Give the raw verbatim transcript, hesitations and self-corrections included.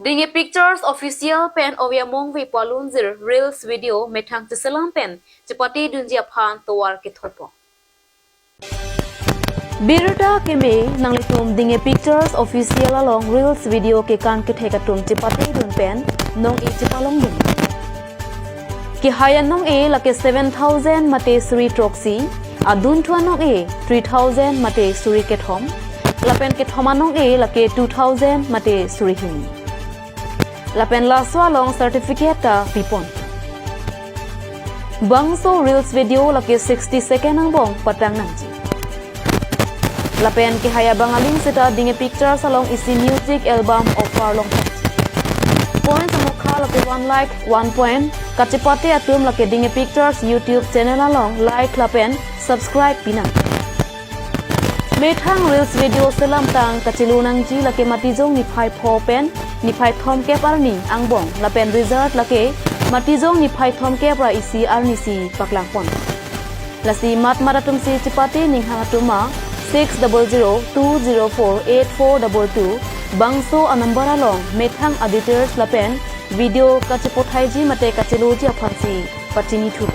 Dinghe Pictures Official pen ove amongve pu alunjir reels video methang cheselam pen chepatedunji aphan tovar kethopon. Birta keme, nanglitum Dinghe Pictures Official along reels video kekan kethek atum chepatedun pen nong-e chepalongdun. Kehai anong-e lake seven thousand mate suri throksi, adunthu anong-e three thousand mate suri kethom, lapen kethom anong-e lake two thousand mate suri hini. Lapen laso along certificate ta pipon. Bangso reels video lake sixty second angbong patang nangji. Lapen kehai abang aling seta Dinghe Pictures along isi music album offer longpon. Points amokha lake one like, one point. Kachepate atum lake Dinghe Pictures YouTube channel along like lapen subscribe pinang. Methang reels video selamtang kachelo nangji lake Matijong niphai pho pen niphai thomkep arni angbong lapen result lake Matijong niphai thomkep ra isi arnisi paklangpon. Lasi mat mat atumsi chepate ninghang atum ma six double zero two zero four eight four double two bangso anumber along methang adetails lapen video kachepathaiji mate kacheloji aphansi pachinithu.